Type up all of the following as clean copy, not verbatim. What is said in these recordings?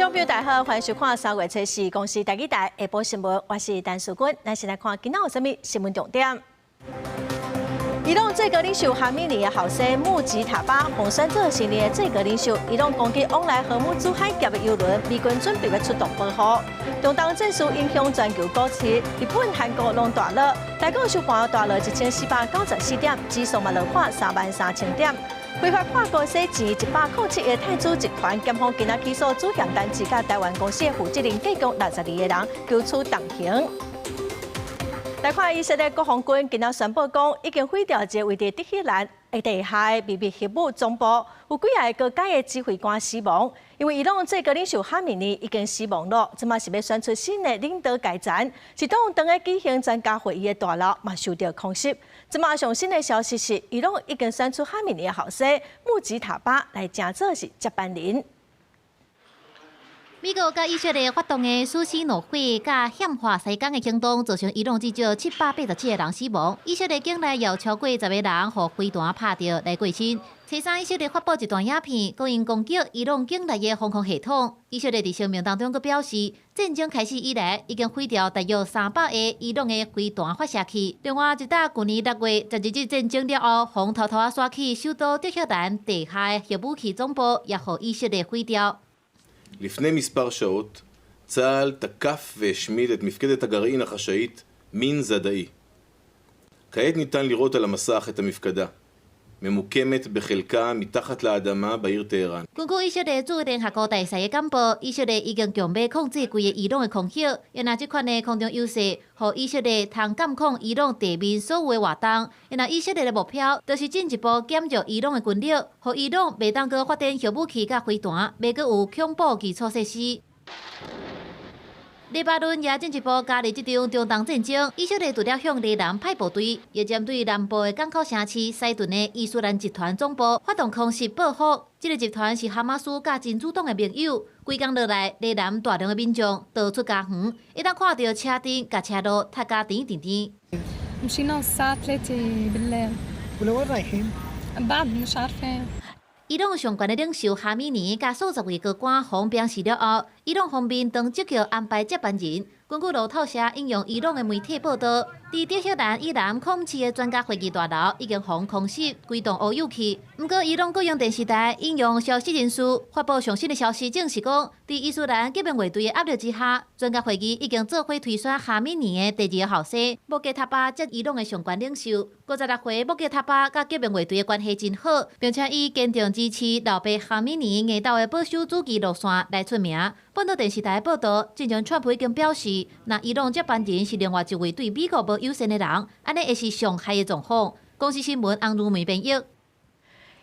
眾朋友大家好，歡迎收看3月初四公視台語台下晡新聞，我是陳淑君。咱先來看今仔有啥物新聞重點。伊朗最高領袖哈米尼的後生穆吉塔巴予選做新任的最高領袖。伊朗攻擊往來荷姆茲海峽的油輪，美軍準備欲出動保護。中東戰事影響全球股市，日本、韓國攏大落，台股收盤大落1494點，指數嘛落破33,000點。非法跨國洗錢107億的太子集團，檢方今仔起訴主嫌單自佮台灣公司的負責人，計共62個人，求處重刑。來看以色列國防軍今仔宣布講，已經毀掉一个位佇德黑蘭的地下的秘密核武總部，有幾个高階的指揮官死亡。因為伊朗最高領袖哈米尼已經死亡了，這馬是欲選出新的領導階層。一棟當咧舉行專家會議的大樓嘛受著空襲。這馬上新的消息是，伊朗已經選出哈米尼的後生穆吉塔巴來成做是接班人。美國佮以色列發動的死屍怒火佮獻花西港的行動，造成伊朗至少787個人死亡。以色列境內有超過10個人予飛彈拍著來過身。初三，以色列發布一段影片，講𪜶攻擊伊朗境內的防空系統。以色列佇聲明當中閣表示，戰爭開始以來，已經毀掉大約300個伊朗的飛彈發射器。另外，一搭舊年6月12日戰爭了後，予偷偷仔徙去首都德黑蘭地下的核武器總部，也予以色列毀掉。 לפני מספר שעות צה"ל תקף והשמיד את מפקדת הגרעין החשאית מין זדאי. כעת ניתן לראות על המסך את המפקדה, ממוקמת בחלקה מתחת לאדמה בעיר טהרן. 根據以色列駐聯合國大使的簡報，以色列已經強欲控制規個伊朗的空域，因為這款的空中優勢，予以色列通監控伊朗地面所有的活動。因為以色列的目標，就是進一步減弱伊朗的軍力，予伊朗袂當閣發展核武器佮飛彈，袂閣有恐怖基礎設施。黎巴嫩也進一步加入這場中東戰爭。以色列除了向黎南派部隊，也針對南部的港口城市西頓的伊斯蘭集團總部發動空襲報復。這个集團是哈馬斯佮真主黨的盟友。規工落來，黎南大量的民眾逃出家園，會當看著車陣佮車路塞甲甜甜甜。 مشينا الساعة 3 بالليل. ولوين رايحين؟ بعد مش عارفين. 伊朗上懸的領袖哈米尼佮數十位高官予鞭死了後，伊朗方面當即叫安排接班人。根據路透社引用伊朗的媒體報道，佇德黑蘭以南空市的專家會議大樓已經予空襲，規棟烏有去。毋過，伊朗國營電視台引用消息人士發布上新的消息，證實講，佇伊斯蘭革命衛隊的壓力之下，專家會議已經做伙推選哈米尼的第二個後生穆吉塔巴接伊朗的上懸領袖。56歲穆吉塔巴佮革命衛隊的關係真好，並且以堅定支持老爸哈米尼硬鬥的保守主義路線來出名。本島電視台報道，之前川普已經表示，若伊朗接班人是另外一位對美國無友善的人，按呢會是上害的狀況。公視新聞洪如梅編譯。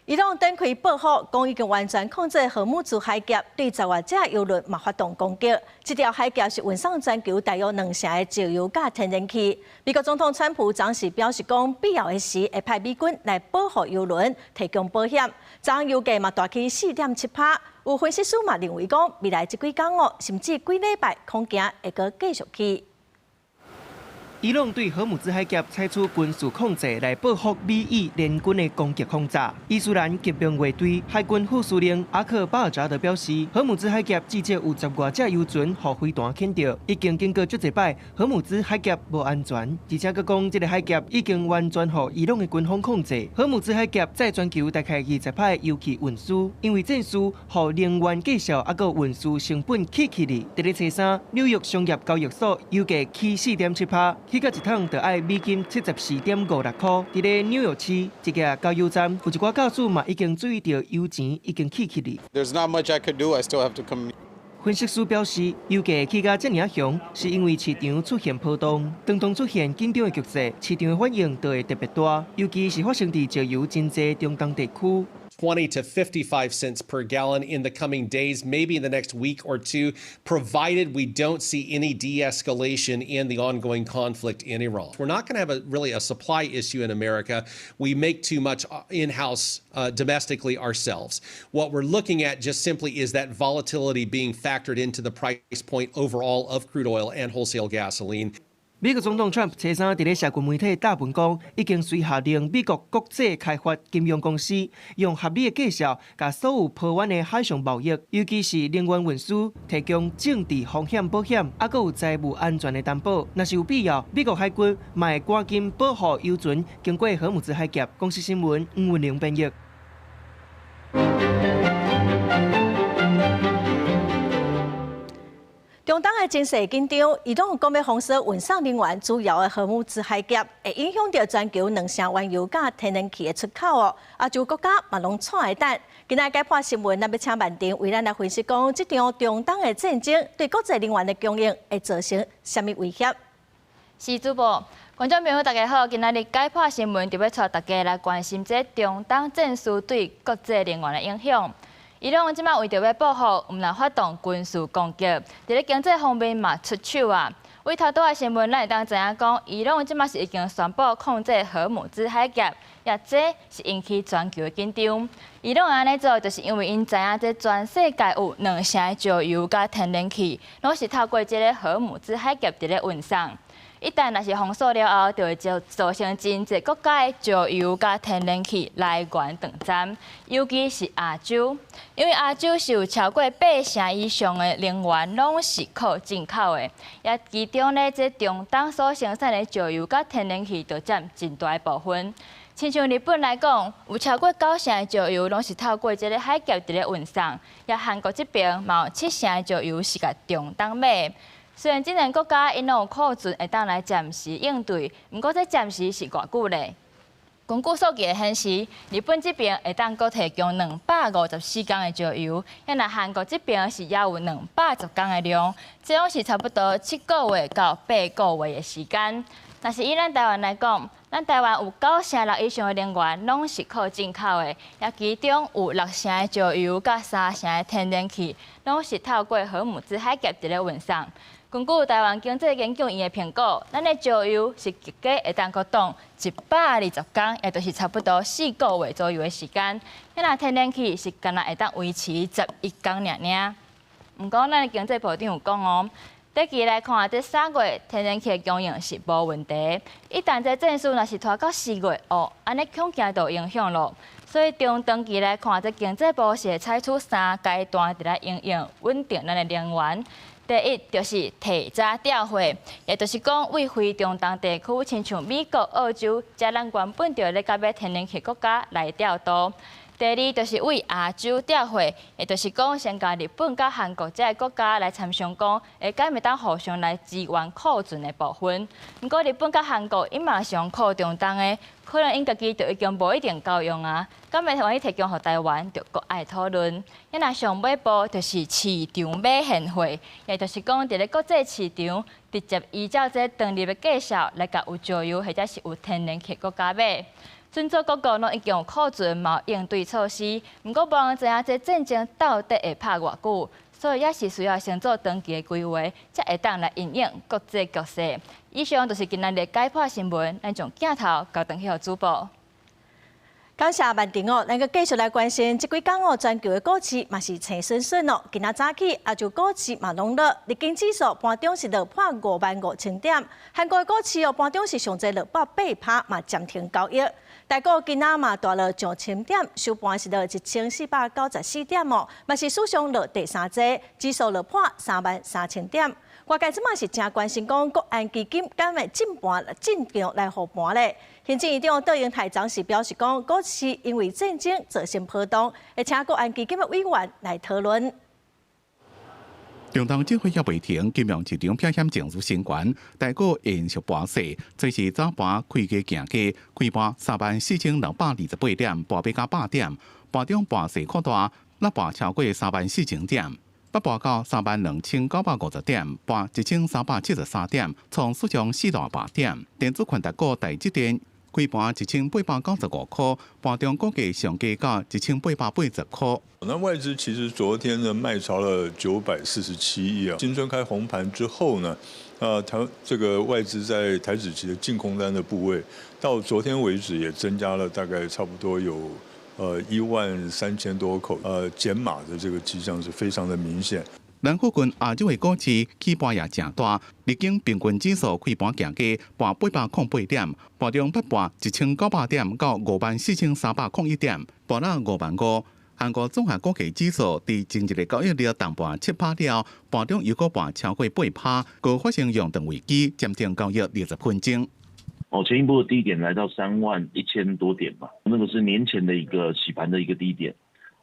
伊朗展開報復，講已經完全控制荷姆茲海峽，對十外隻油輪嘛發動攻擊。這條海峽是運送全球大約2成的石油佮天然氣。美國總統川普昨時表示講，必要的時會派美軍來保護油輪，提供保險。昨昏油價嘛大起4.7趴。有分析師嘛認為講，未來這幾工哦，甚至幾禮拜，恐驚會閣繼續起。伊朗對荷姆茲海峽採取軍事控制來報復美以聯軍的攻擊轟炸。伊斯蘭革命衛隊海軍副司令阿克巴爾扎德表示，荷姆茲海峽至少有十外隻油船予飛彈擊著，已經經過足濟擺，荷姆茲海峽無安全，而且閣講這个海峽已經完全予伊朗的軍方控制。荷姆茲海峽載全球大概20趴油氣運輸，因為戰事，予能源價數猶閣運輸成本起起哩。佇咧初三，紐約商業交易所油價起4.7趴。起價一桶就愛美金74.56塊。佇咧紐約市一个加油站，有一寡駕駛嘛已經注意著油錢已經起起哩。 There's not much I could do. I still have to come. 分析師表示，油價起甲遮爾仔雄，是因為市場出現波動。當當出現緊張的局勢，市場的反應就會特別大。尤其是發生佇石油真濟中東地區。 20 to 55 cents per gallon in the coming days, maybe in the next week or two, provided we don't see any de escalation in the ongoing conflict in Iran. We're not going to have really a supply issue in America. We make too much in house domestically ourselves. What we're looking at just simply is that volatility being factored into the price point overall of crude oil and wholesale gasoline. 美國總統川普初三佇咧社群媒體貼文講，已經隨下令美國國際開發金融公司用合理的價數，共所有波灣的海上貿易，尤其是能源運輸，提供政治風險保險，猶閣有財務安全的擔保。若是有必要，美國海軍嘛會趕緊保護油船經過荷姆茲海峽。公視新聞吳文玲編譯。中東的情勢緊張，伊朗講欲封鎖運送能源主要的荷姆茲海峽，會影響著全球兩成原油佮天然氣的出口哦。亞洲國家嘛攏掣咧等。今仔解破新聞，咱欲請曼婷為咱來分析講，這場中東的戰爭對國際能源的供應會造成啥物威脅？是主播，觀眾朋友大家好，今仔日解破新聞就欲帶大家來關心這中東戰事對國際能源的影響。伊朗這擺為著欲報復，毋但發動軍事攻擊，佇咧經濟方面嘛出手啊。對頭拄仔新聞，咱會當知影講，伊朗這擺是已經宣布控制荷姆茲海峽，也這是引起全球的緊張。伊朗按呢做，就是因為𪜶知影這全世界有兩成的石油佮天然氣，攏是透過這个荷姆茲海峽佇咧運送。一旦若是封鎖了後，就會造成真濟國家的石油佮天然氣來源斷絕，尤其是亞洲，因為亞洲是有超過八成以上的能源攏是靠進口的，也其中咧，這中東所生產的石油佮天然氣就佔真大一部分。親像日本來講，有超過九成的石油攏是透過這个海峽佇咧運送，也韓國這邊嘛有七成的石油是共中東買。雖然這兩個國家𪜶攏有庫存會當來暫時應對，毋過這暫時是偌久咧？根據數據的顯示，日本這邊會當閣提供254天的石油，啊若韓國這邊是猶有210天的量，這攏是差不多7個月到8個月的時間。若是以咱台灣來講，咱台灣有九成六以上的能源攏是靠進口的，也其中有六成的石油佮三成的天然氣，攏是透過荷姆茲海峽佇咧運送。根據台灣經濟研究院的評估，咱的石油是預計會當閣擋120天，也就是差不多4個月左右的時間。啊若天然氣是干焦會當維持11天爾爾。毋過，咱的經濟部長有講哦，短期來看，這3月天然氣的供應是無問題。一旦這戰事若是拖到4月哦，按呢恐驚就有影響囉。所以中長期來看，這經濟部是會採取三階段佇咧應用穩定咱的能源。第一就是提早調貨，也就是講對非中東地區，親像美國、澳洲，遮咱原本就咧共買天然氣國家來調度。第二就是對亞洲調貨，也就是講先共日本佮韓國這个國家來參詳講，會敢會當互相來支援庫存的部分。毋過日本佮韓國𪜶嘛是用靠中東的，可能𪜶家己就已經無一定夠用啊。敢會願意提供予台灣，就閣愛討論。啊若上尾步就是市場買現貨，也就是講佇咧國際市場直接依照這當日的價數來共有石油或者是有天然氣國家買。準做各國攏已經有庫存，嘛有應對措施，毋過無人知影這戰爭到底會拍偌久，所以也是需要先做長期的規劃，才會當來因應國際局勢。以上就是今仔日解破新聞，咱將鏡頭交轉去予主播。感謝曼婷哦，咱閣繼續來關心，這幾工哦，全球的股市嘛是青順順哦。今仔早起亞洲股市嘛攏落，日經指數盤中是落破55,000點，韓國的股市哦盤中是上濟落破8趴，嘛暫停交易。台股今仔嘛大落上千點，收盤是落1494點哦，嘛是史上落第三濟，指數落破33,000點。外界這馬是誠關心講，國安基金敢會進盤進場來護盤咧？行政院長卓榮泰昨是表示講，股市因為戰爭造成波動，會請國安基金的委員來討論。中東戰火猶未停，金融市場避險情緒升懸，台股延續盤勢，這是早盤開低行低，開盤34,628點，跋欲到100點，盤中盤勢擴大，捺跋超過34,000點。捌跋到32,950點，跋1373點，創史上四大跋點。電子權值股台積電開盤1895塊，盤中股價上低到1880塊。那外資其實昨天呢賣超了947億啊。新春開紅盤之後呢，台這個外資在台指期的淨空單的部位，到昨天為止也增加了大概差不多有13,000多口，減碼的這個跡象是非常的明顯。咱附近亞洲的股市起波也誠大，日經平均指數開盤行低，跋808點，盤中捌跋1900點到54,301點，跋落5萬5。韓國綜合股價指數佇前一个交易日重跋7趴了，盤中又閣跋超過8趴，閣發生熔斷危機，暫停交易20分鐘。哦，前一波的低點來到3萬1千多點嘛，那個是年前的一個洗盤的一個低點。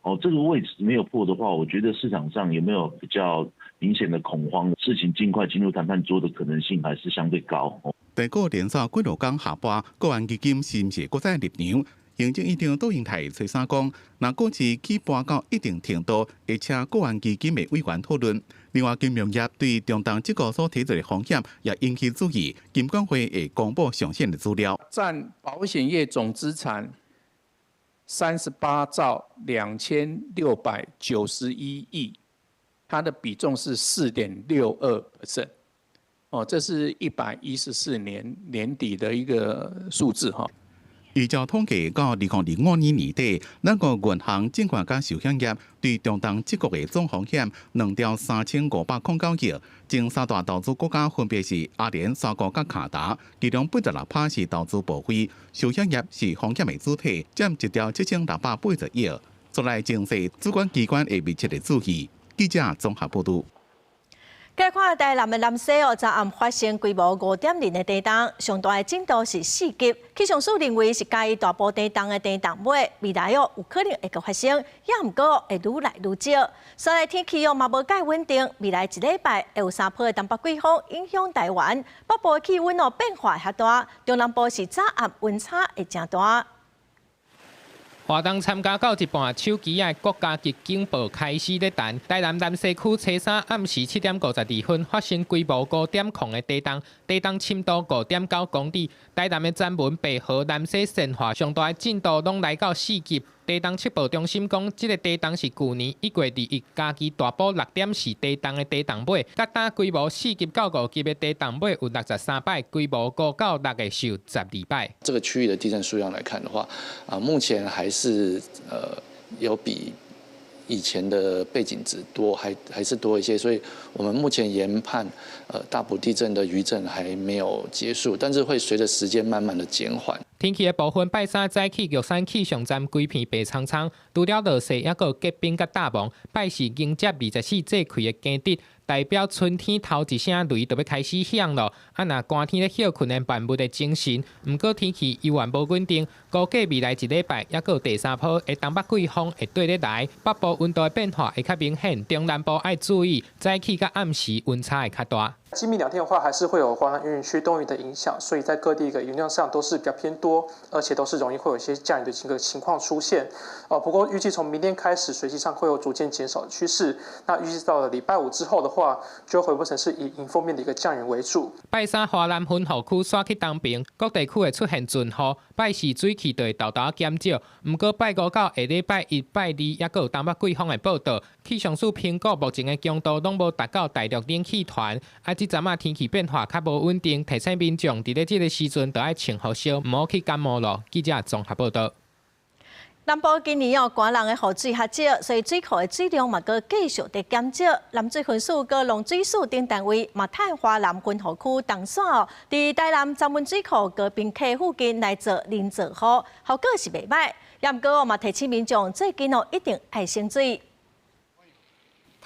哦，這個位置沒有破的話，我覺得市場上有沒有比較明顯的恐慌，事情盡快進入談判桌的可能性還是相對高。台股連續幾落工下跋，國安基金是毋是閣再入場？行政院長杜英台初三講，若股市起跋到一定程度，會請國安基金的委員討論。另外，金融業對中東這個所提出的風險也引起注意，金管會會公布詳細的資料。佔保險業總資產38兆2691億，它的比重是4.62%。哦，這是114年年底的一個數字哈。依照統計，到2025年年底，咱國銀行、證券佮壽險業對中東這國的總風險2兆3509億。前三大投資國家分別是阿聯、沙烏佮卡達，其中86%是投資部位，壽險業是風險的主體，佔1兆7680億。接來情勢，主管機關會密切的注意。記者綜合報道。該看台南的南勢哦，昨暗發生規模5.0的地動，上大的震度是4級。氣象署認為是嘉義大埔地動的地動尾，未來哦有可能會閣發生，也毋過會愈來愈少。所以天氣哦嘛無蓋穩定，未來一禮拜會有三波的東北季風影響台灣，北部的氣溫哦變化較大，中南部是早暗溫差會誠大。活動參加到一半，手機仔國家級警報開始咧彈。台南南勢區初三暗時7點52分發生規模5.0的地動，地動深度5.9公里。台南的曾文、白河、南勢、善化上大的震度攏來到4級。地動測報中心講，這个地動是舊年1月21嘉義大埔6.4地動的地動尾，佮今規模4級到5級的地動尾有63擺，規模5到6的是有12擺。這個區域的地震數量來看的話，啊，目前還是有比以前的背景值多，還是多一些，所以我們目前研判，大埔地震的餘震還沒有結束，但是會隨着時間慢慢的減緩。天氣的部分，拜三早起玉山氣象站規片白蒼蒼，除了落雪，猶閣有結冰佮罩霧。拜四迎接24節氣的驚蟄，代表春天頭一聲雷就欲開始響囉。啊，若寒天咧歇睏的萬物會精神，毋過天氣猶原無穩定，估計未來一禮拜猶閣有第三波的東北季風會綴咧來，北部溫度的變化會較明顯，中南部愛注意早起佮暗時溫差會較大。今明兩天的話，還是會有華南雲區東移的影響，所以在各地的雲量上都是比較偏多，而且都是容易會有一些降雨的這個情況出現。哦，不過預計從明天開始，水汽上會有逐漸減少的趨勢。那預計到了禮拜五之後的話，就會恢復成是以迎風面的一個降雨為主。拜三華南分雨區徙去東爿，各地區會出現陣雨。拜四水汽就會沓沓減少。毋過拜五到下禮拜一、拜二，猶閣有東北季風的報道。氣象署評估目前的強度攏無達到大陸冷氣團。啊，這陣仔天氣變化較無穩定，提醒民眾佇咧這个時陣著愛穿予少，毋好去感冒囉。記者綜合報道。南部今年哦，寒人的雨水較少，所以水庫的水量嘛，閣繼續佇減少。南水分署、佮農水署等單位嘛，趁華南分雨區東徙哦，佇台南曾文水庫高屏溪附近來做人造雨，效果是袂䆀。也毋過哦，嘛提醒民眾最近哦，一定愛省水。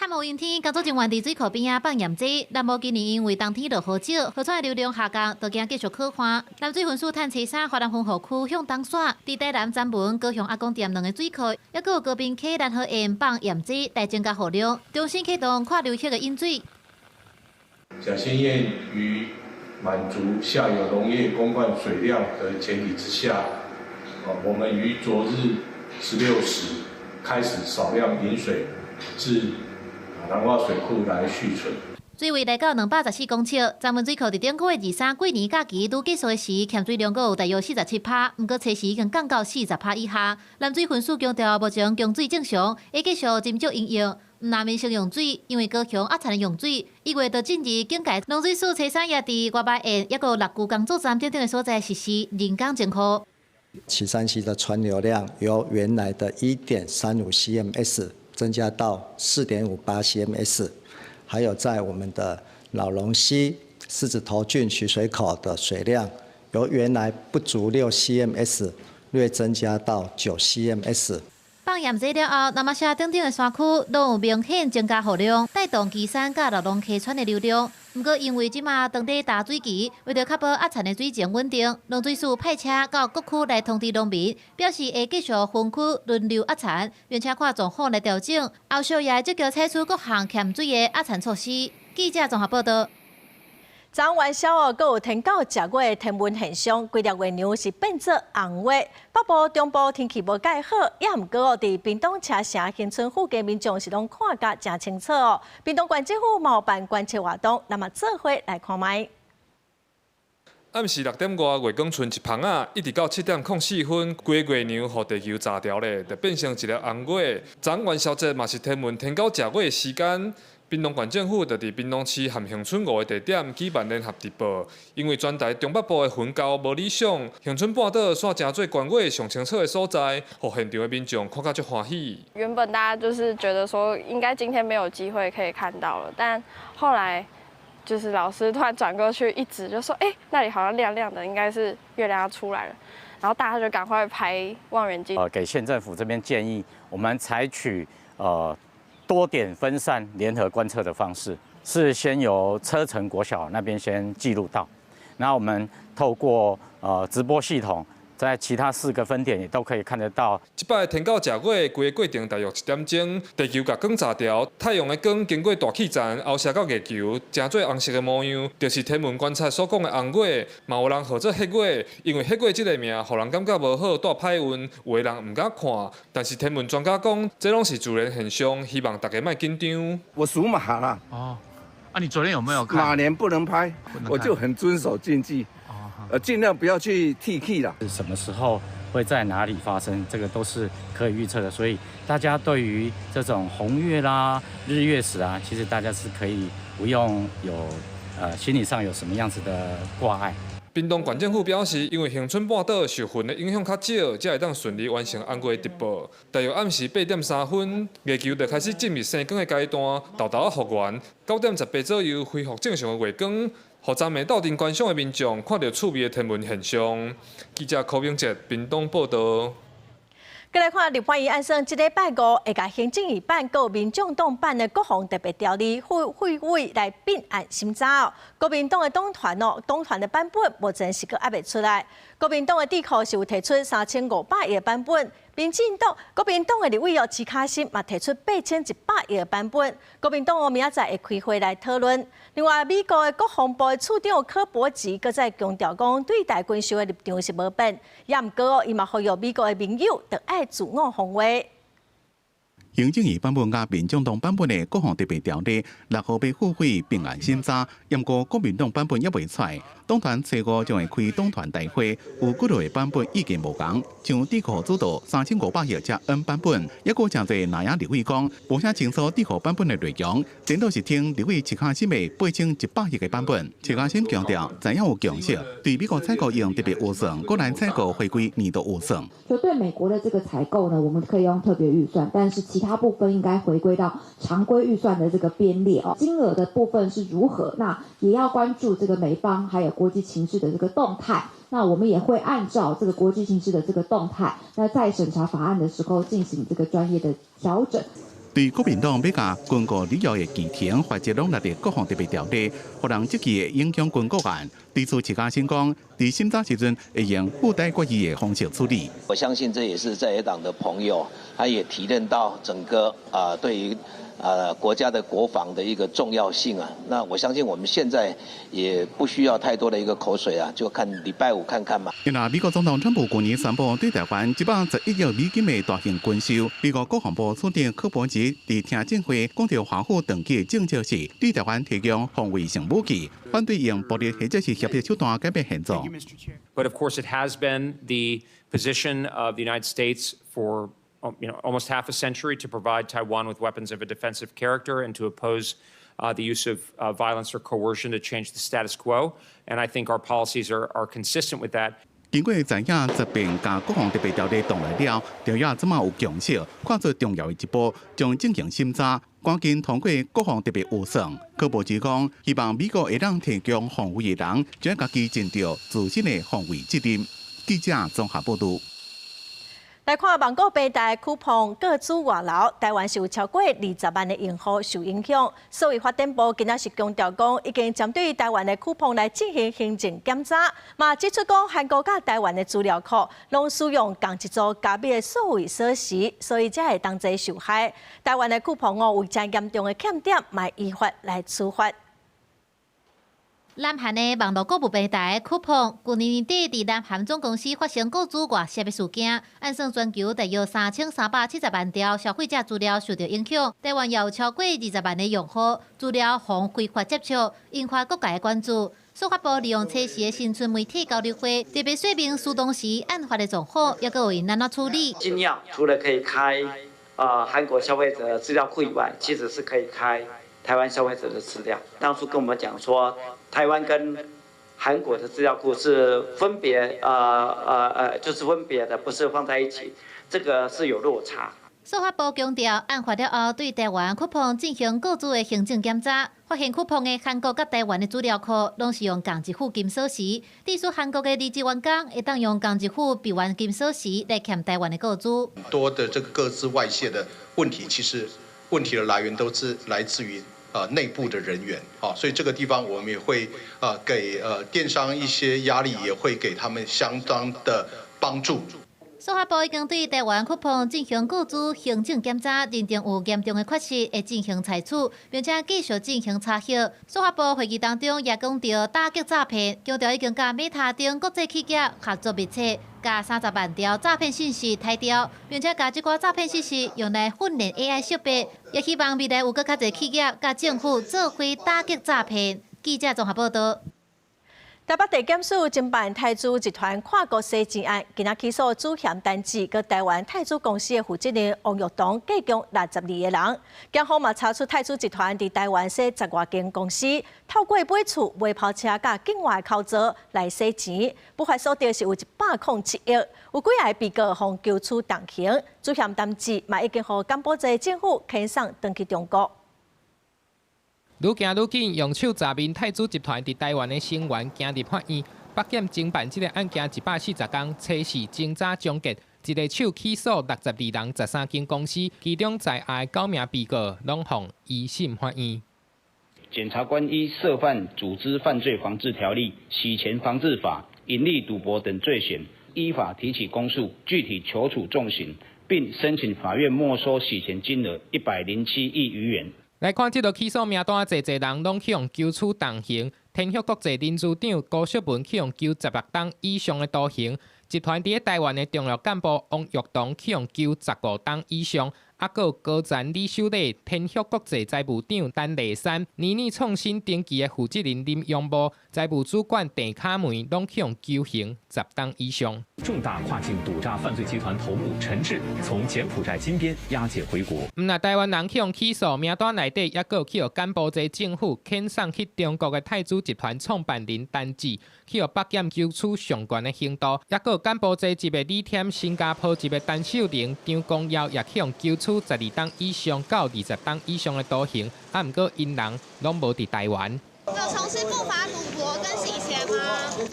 探無陰天，工作人員佇水庫邊仔放驗劑。南部今年因為冬天落雨少，河川的流量下降，就驚繼續洘旱。南水分署趁初三華南分雨區向東徙，佇台南曾文、高雄阿公店兩个水庫，猶閣有高屏溪攔河堰放驗劑來增加雨量，重新啟動跨流域的引水。甲仙堰於滿足下游農業供灌水量的前提之下，我們於昨日16時開始少量引水至南窪水庫來蓄存。水位來到214公尺，曾文水庫佇頂個月23過年假期拄結束的時，欠水量閣有大約47趴，毋過初時已經降到40趴以下。南水分署強調，目前供水正常，會繼續斟酌應用。毋但民生用水，因為高雄壓田的用水，1月就進入警戒。農水署初三也佇外白堰，抑閣六龜工作站等等的所在實施人工增雨。旗山溪的川流量由原來的1.35 cms 增加到4.58 cms。還有在我們的荖龍溪、獅子頭圳取水口的水量，由原來不足6 cms 略增加到9 cms。放鹽水了後，那瑪夏等等的山區攏有明顯增加雨量，帶動旗山佮荖龍溪川的流量。毋過因為這馬當咧打水期，為著確保壓田的水情穩定，農水署派車到各區來通知農民，表示會繼續分區輪流壓田，並且看狀況來調整。後續也會積極採取各項欠水的壓田措施。記者綜合報道。昨元宵哦，閣有天狗食月的天文現象，規粒月娘是變做紅月。北部、中部天氣無蓋好，也毋過哦，佇屏東車城恆春附近民眾是攏看甲誠清楚哦。屏東縣政府嘛有辦觀測活動，咱嘛做伙來看覓。暗時6點外，月光賰一芳仔，一直到7點04分，規个月娘予地球炸掉咧，就變成一粒紅月。昨元宵節嘛是天文天狗食月的時間。屏東縣政府就佇屏東市和恆春五个地點舉辦聯合直播，因為全台中北部的雲厚無理想，恆春半島煞成做觀月上清楚的所在，予現場的民眾看甲足歡喜。原本大家就是覺得說應該今天沒有機會可以看到了，但後來就是老師突然轉過去一指，就說：“欸，那裡好像亮亮的，應該是月亮要出來了。”然後大家就趕快拍望遠鏡。給縣政府這邊建議，我們採取多點分散聯合觀測的方式，是先由車城國小那邊先記錄到，那我們透過直播系統，在其他四個分點也都可以看得到。這擺天狗食月，規个過程大約1點鐘，地球共光炸掉，太陽的光經過大氣層拗射到月球，成做紅色的模樣，就是天文觀測所講的紅月。嘛有人號做黑月，因為黑月這個名，予人感覺無好，帶歹運，有的人毋敢看。但是天文專家講，這攏是自然現象，希望大家莫緊張。我屬馬啦。哦，啊，你昨天有沒有看？馬年不能拍，我就很遵守禁忌。盡量不要去鐵齒啦。什麼時候會在哪裡發生，這個都是可以預測的。所以大家對於這種紅月啦、日月食啊，其實大家是可以不用有心理上有什麼樣子的掛礙。屏東縣政府表示，因為恆春半島受雲的影響較少，才會當順利完成紅月直播。大約暗時8點3分，月球就開始進入生光的階段，沓沓仔復原。9點18左右恢復正常的月光，予昨暝鬥陣觀賞的民眾看著趣味的天文現象。記者柯明哲屏東報導。閣來看立法院按算，這禮拜五會共行政院版、佮民眾黨版的國防特別條例付委來併案審查。國民黨的黨團哦，黨團的版本目前是閣猶未出來。國民黨的智庫是有提出3500億的版本，民進黨、國民黨的立委哦，徐卡心嘛提出8100億的版本。國民黨哦，明仔載會開會來討論。另外，美國的國防部的次長柯伯吉閣再強調講，對台軍售的立場是無變。也毋過哦，伊嘛呼籲美國的盟友著愛自我防衛。行政院版本佮民眾黨版本的國防特別條例，6號欲付會併案審查，毋過國民黨版本猶未出來。黨團初五將會開黨團大會，有幾個版本意見無仝，像智庫主導3500億這 N 版本，抑閣誠濟藍營立委講，無啥清楚智庫版本的內容，顛倒是聽立委徐卡心的8100億的版本。徐卡心強調，知影有共識，對美國採購用特別預算，國內採購回歸年度預算。就對美國的這個採購呢，我們可以用特別預算，但是其他部分應該回歸到常規預算的這個編列哦。金額的部分是如何？那也要關注這個美方還有國際情勢的這個動態。那我們也會按照這個國際情勢的這個動態，那在審查法案的時候進行這個專業的調整。對國民黨欲共軍購履約的期程罰則攏納入國防特別條例，予人質疑會影響軍購案。對此，徐卡心講，佇審查時陣會用附帶決議的方式處理。我相信這也是在野黨的朋友，他也體認到整個啊對於國家的國防的一個重要性啊。那我相信我們現在也不需要太多的一個口水啊，就看禮拜五看看嘛。另外，美國總統川普去年宣布對台灣111億美金的大型軍售，美國國防部次長柯伯吉佇聽證會講著華府長期政策是對台灣提供防衛性武器，反對用暴力或者是脅迫手段改變現狀。 But of course, it has been the position of the United States for almost half a century to provide Taiwan with weapons of a defensive character and to oppose the use of violence or coercion to change the status quo. And I think our policies are consistent with that. 經過在野這邊共國防特別條例動來了，朝野這馬有共識，看做重要的一步，將進行審查。趕緊通過國防特別預算。柯博智講，希望美國會當提供防衛的人，將家己盡著自身的防衛責任。記者綜合報導。來看網購平台 Coupang 個資外流，台灣是有超過20萬的用戶受影響。所以發展部今仔是強調講，已經針對台灣的 Coupang 來進行行政檢查，嘛指出講韓國佮台灣的資料庫攏使用仝一組加密的數位鎖匙，所以才會同齊受害。台灣的 Coupang 哦，有誠嚴重的欠點，嘛依法來處罰。南韓的網路購物平台 Coupang，去年年底佇南韓總公司發生個資外洩的事件，按算全球大約3370萬條消費者資料受到影響，台灣也有超過20萬的用戶資料予非法接觸，引發各界的關注。司法部利用測試的新春媒體交流會，特別說明啟動時案發的狀況，抑閣會按怎處理。金鑰除了可以開韓國消費者資料庫以外，其實是可以開台灣消費者的資料。當初跟我們講說，台灣跟韓國的資料庫是分別，就是分別的，不是放在一起，這個是有落差。司法部強調，案發了後，對台灣 Coupang 進行個資的行政檢查，發現 Coupang 的韓國佮台灣的資料庫攏是用仝一副金鎖匙，致使韓國的離職員工會當用仝一副閉環金鎖匙來挾台灣的個資。很多的這個個資外洩的問題，其實問題的來源都是來自於內部的人員，所以這個地方我們也會給電商一些壓力，也會給他們相當的幫助。司法部已經對台灣 Coupang 進行個資行政檢查，認定有嚴重的缺失，會進行採取，並且繼續進行查核。司法部會議當中也講到打擊詐騙，強調已經佮 Meta 等國際企業合作密切，共30萬條詐騙信息篩掉，並且共這寡詐騙信息用來訓練 AI 識別，也希望未來有閣較濟企業佮政府做伙打擊詐騙。記者綜合報導。台北地檢署偵辦泰銖集團跨國洗錢案，今仔起訴主嫌陳志佮台灣泰銖公司的負責人王玉東，計共62個人。檢方嘛查出泰銖集團佇台灣設10外間公司，透過買厝、買跑車佮境外口座來洗錢，不法所得是有107億。有幾个被告予求處重刑，主嫌陳志嘛已經予柬埔寨政府遣送轉去中國。愈行愈緊，用手詐騙泰銖集團佇台灣的成員行入法院，北檢偵辦這个案件140天，測試偵查終結，一个手起訴62人，13間公司，其中在案的九名被告攏予一審法院。檢察官依涉犯組織犯罪防治條例、洗錢防治法、營利賭博等罪嫌，依法提起公訴，具體求處重刑，並申請法院沒收洗錢金額107億餘元。來看這道起訴名單，濟濟人攏去予求處重刑。天旭國際林事長高淑文去予求16冬以上的徒刑。集團佇咧台灣的重要幹部王玉東去予求15冬以上。啊，閣有高層李秀麗、天旭國際財務長陳麗珊、年年創新登記的負責人林永波、財務主管鄭卡梅，攏去予求刑10冬以上。重大跨境賭詐犯罪集團頭目陳志從柬埔寨金邊押解回國。毋但台灣人去予起訴，名單內底抑閣有去予柬埔寨政府遣送去中國的泰銖集團創辦人陳志，去予北檢求處上懸的刑度，抑閣有柬埔寨籍的李添、新加坡籍的陳秀玲、張光耀，也去予求處12冬以上到20冬以上的徒刑。啊，毋過𪜶人攏無佇台灣。有從事不法賭博跟洗錢嗎？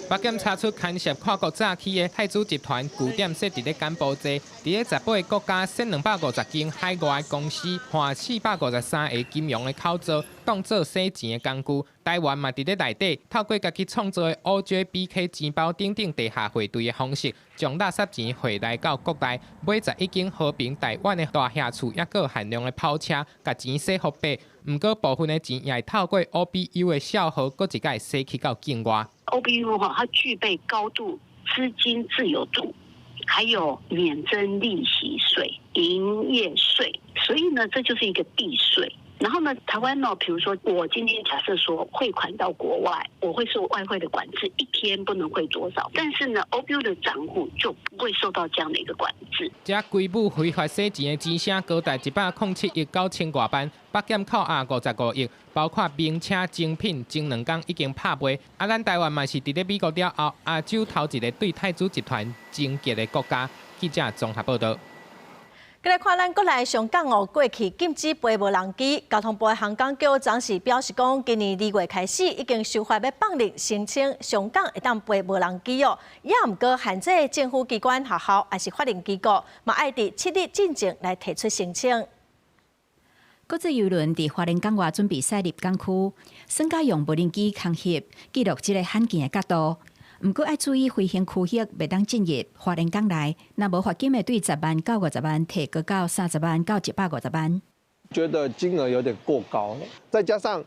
北檢查出牽涉跨國詐欺的泰銖集團據點設佇咧柬埔寨，佇咧18個國家設250間海外公司，換453個金融的口座，當做洗錢的工具。台灣嘛佇咧內底，透過家己創造的 OJBK 錢包等等地下匯兌的方式，將垃圾錢匯來到國內，買11間和平台灣的大廈厝，抑閣限量的跑車，共錢洗予白。毋過部分的錢也會透過 OBU 的帳號，閣一擺洗去到境外。 OBU 哈，它具備高度資金自由度，還有免徵利息稅、營業稅，所以呢，這就是一個避稅。然後呢，台灣呢，比如說我今天假設說匯款到國外，我會受外匯的管制，一天不能匯多少。但是呢，OBU 的賬戶就不會受到這樣的一個管制。這規模非法洗錢的錢聲高達107億9千外萬，北檢扣押55億，包括名車精品，前2工已經拍賣。啊，咱台灣嘛是佇咧美國了後，亞洲頭一个對泰銖集團偵結的國家。記者綜合報導。來看咱國內上港哦，過去禁止飛無人機，交通部的航港局昨時表示講，今年2月開始已經修法欲放任申請上港會當飛無人機哦，也毋過限制政府機關、學校抑是法人機構，嘛愛佇7日進前來提出申請。國際郵輪佇花蓮港外準備駛入港區，耍家用無人機空翕記錄這个罕見的角度。毋過愛注意飛行區域袂當進入花蓮港內，若無罰金會對10萬到50萬提高到30萬到150萬。覺得金額有點過高，再加上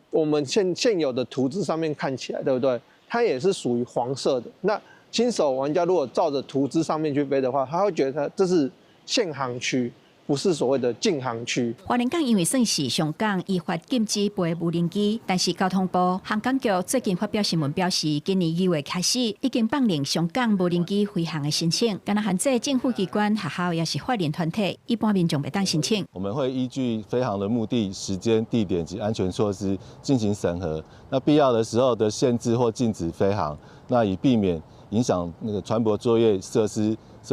我們現有的圖紙上面看起來，對不對？它也是屬於黃色的。那新手玩家如果照着圖紙上面去飛的話，他會覺得這是限航區。不是所謂的禁航區。花蓮港因為算是上港依法禁止飛無人機，但是交通部航港局最近發表新聞表示，今年2月開始已經放任上港無人機飛行的申請，干焦限制政府機關、學校抑是法人團體，一般民眾袂當申請。我們會依據飛航的目的、時間、地點及安全措施進行審核，那必要的時候的限制或禁止飛航，那以避免影響那個船舶作業設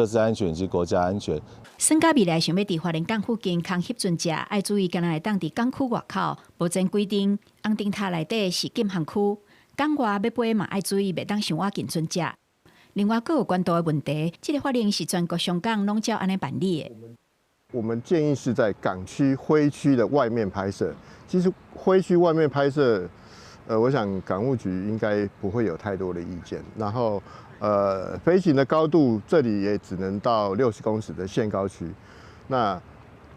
施安全及國家安全。耍家未來想欲佇花蓮港附近空翕船隻，愛注意，干焦會當佇港區外口。目前規定，紅燈塔內底是禁航區，港外欲飛嘛愛注意，袂當傷倚近船隻。另外，閣有關度的問題，這个法令是全國上港攏照按呢辦理的。我們建議是在港區灰區的外面拍攝。其實灰區外面拍攝，我想港務局應該不會有太多的意見。然後，飛行的高度，這裡也只能到60公尺的限高區。那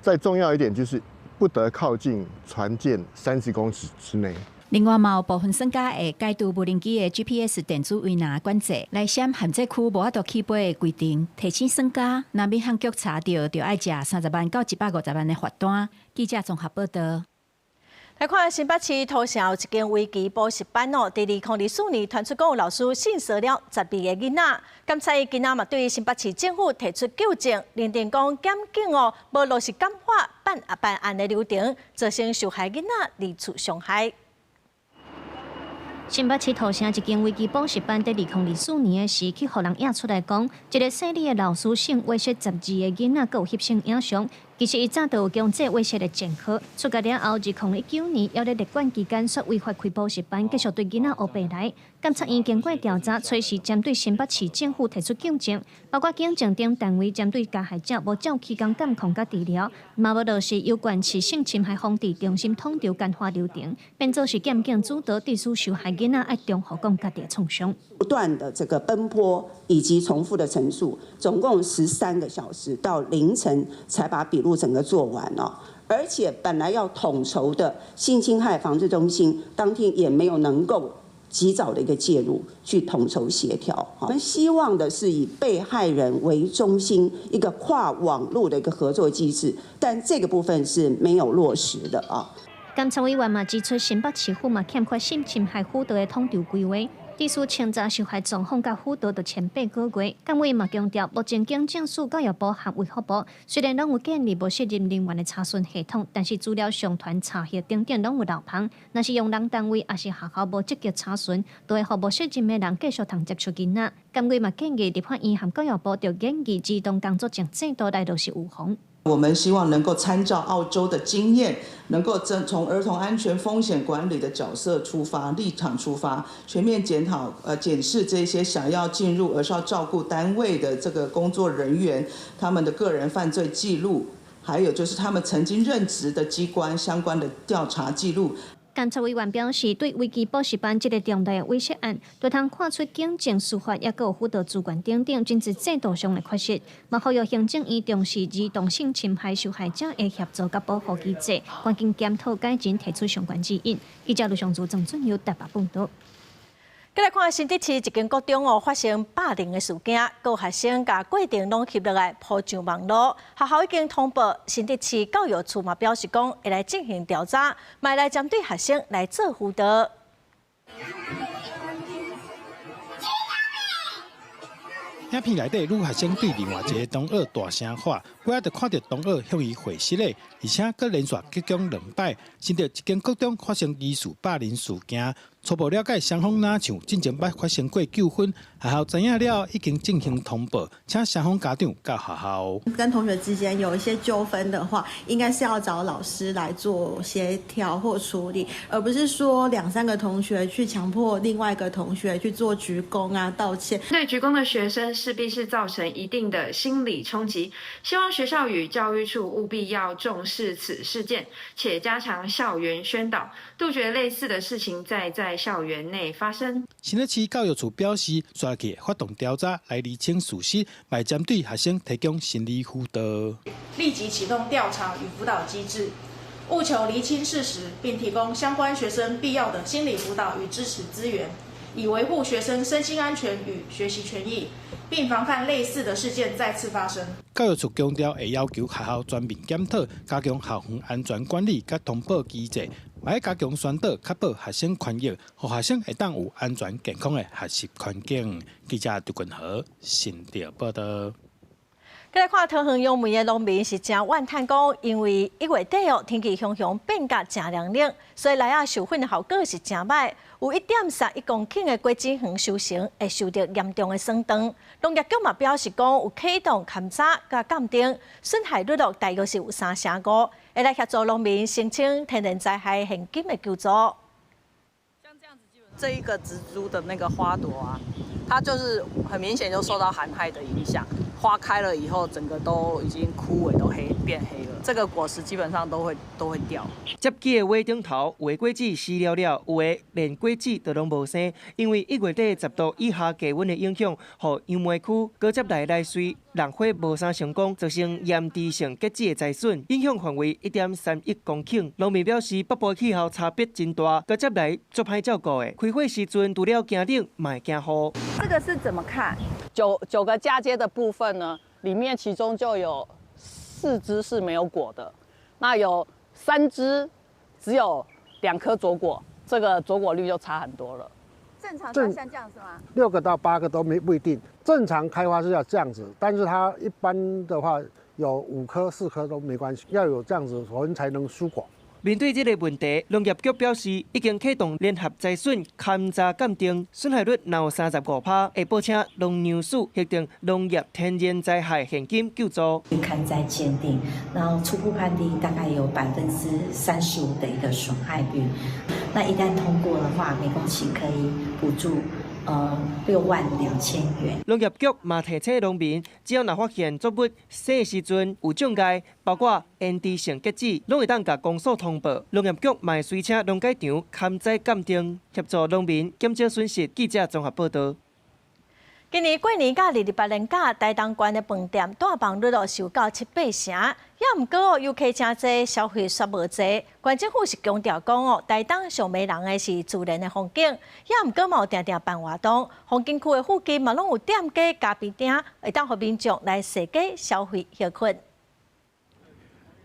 再重要一點就是不得靠近船艦30公尺之內。另外，嘛有部分耍家會解除無人機的 GPS 電子圍欄管制，來閃限制區無法度起飛的規定。提醒耍家，若民航局查著，就愛食30萬到150萬的罰單。記者綜合報道。來看新北市土城有一間圍棋補習班哦，佇2024年傳出講有老師性騷擾12個囡仔，監察院今仔嘛對新北市政府提出糾正，認定講檢警哦無落實感化辦案的流程，造成受害囡仔二次傷害。新北市土城一間圍棋補習班，佇2024年的時，去予人掖出來講，一个姓李的老師性猥褻12個囡仔，閣有翕成影像。其實伊早就有強制猥褻的前科，出獄了後，2019年猶咧列管期間，煞違法開補習班，繼續對囡仔烏白來。監察院經過調查，隨時針對新北市政府提出糾正，包括警政等單位針對加害者無照期間監控佮治療，嘛無落實有關市性侵害防治中心統籌感化流程，變做是檢警主導，致使受害囡仔愛重複講家己的創傷。不斷的這個奔波以及重複的陳述，總共13個小時到凌晨才把筆錄整個做完哦。而且本來要統籌的性侵害防治中心，當天也沒有能夠及早的一個介入去統籌協調。我們希望的是以被害人為中心，一個跨網路的一個合作機制，但這個部分是沒有落實的啊。監察委員嘛指出，新北市府嘛欠缺性侵害輔導的統籌規劃。致使清查受害狀況佮輔導著前8個月。監委嘛強調，目前警政署、教育部和衛福部雖然攏有建立無適任人員的查詢系統，但是資料上傳、查核等等攏有漏縫。若是用人單位抑是學校無積極查詢，就會予無適任的人繼續通接觸囡仔。監委嘛建議立法院和教育部著研議兒童工作證制度來落實預防。我們希望能夠參照澳洲的經驗，能夠從兒童安全風險管理的角色出發、立場出發，全面檢討、檢視這些想要進入兒少照顧單位的這個工作人員，他們的個人犯罪記錄，還有就是他們曾經任職的機關相關的調查記錄。監察委員表示，對圍棋補習班這个重大的猥褻案，就通看出警政、司法抑閣有輔導資源等等，真濟制度上的缺失。嘛呼籲行政院重視兒童性侵害受害者的協助佮保護機制，趕緊檢討改進，提出相關指引。記者盧尚祖、鄭俊佑台北報導。閣來看新竹市一間國中哦，發生霸凌的事件，閣有學生共過程攏翕落來 po 上網路，學校已經通報，新竹市教育處嘛表示講會來進行調查，嘛來針對學生來做輔導。影片內底女學生對另外一個同學大聲喊，尾仔就看著同學向伊回失禮，而且閣連續鞠躬兩擺。新竹一間國中發生疑似霸凌事件，初步了解，雙方若像進前捌發生過糾紛，學校知影了已經進行通報，請雙方家長到學校。跟同學之間有一些糾紛的話，應該是要找老師來做協調或處理，而不是說兩三個同學去強迫另外一個同學去做鞠躬啊、道歉。對鞠躬的學生勢必是造成一定的心理衝擊。希望學校與教育處務必要重視此事件，且加強校園宣導，杜絕類似的事情再在校園內發生。新北市教育處表示，煞去發動調查來釐清事實，嘛針對學生提供心理輔導。立即啟動調查與輔導機制，務求釐清事實，並提供相關學生必要的心理輔導與支持資源，以維護學生身心安全與學習權益，並防範類似的事件再次發生。教育處強調，會要求學校全面檢討，加強校園安全管理佮通報機制，嘛愛加強宣導，確保學生權益，予學生會當有安全健康的學習環境。記者杜君豪新竹報道。閣來看桃園楊梅的農民是誠怨嘆講，因為一月底哦，天氣雄雄變甲誠涼冷，所以梨仔授粉的效果是誠䆀。有1.31公頃的果子園收成會受著嚴重的損斷。農業局嘛表示講，有啟動勘查佮鑑定，損害率落大約是有3成5，會來協助農民申請天然災害現金的救助。像這樣子，這一個植株的那個花朵啊，它就是很明顯就受到寒害的影響。花開了以後，整個都已經枯萎，都黑變黑了。這個果實基本上都會掉。接枝的尾頂頭，有的果子死了了，有的連果子都攏無生。因為一月底10度以下低溫的影響，予楊梅區果汁內來穗濃花無啥成功，造成嚴重性結籽的災損，影響範圍1.31公頃。農民表示，北部氣候差別真大，果汁內足歹照顧的。開花時陣除了驚冷，嘛會驚雨。這個是怎麼看？九個嫁接的部分呢，裡面其中就有四枝是沒有果的，那有三枝只有兩顆坐果，這個坐果率就差很多了。正常像這樣是嗎？ 6個到8個都沒不一定，正常開花是要這樣子，但是它一般的話有5顆4顆都沒關係，要有這樣子我們才能疏果。面對這個問題，農業局表示已經啟動聯合災損勘查鑑定，損害率若有35%，會報請農糧署核定農業天然災害現金救助。勘災鑑定，然後初步判定大概有35%的一個損害率。那一旦通過的話，每公頃可以補助6萬2千元。農業局嘛提醒農民，只要若發現作物生時陣有障礙，包括延遲性結籽，攏會當共公所通報。農業局嘛會隨請農改場勘災鑑定，協助農民減少損失。記者綜合報道。今年過年佮228連假，台東縣的飯店訂房率都受到七八成，也毋過哦，遊客誠濟，消費煞無濟。縣政府是強調講哦，台東上迷人的是自然的風景，也毋過嘛有定定辦活動，風景區的附近嘛攏有店家咖啡廳，會當予民眾來踅街消費歇睏。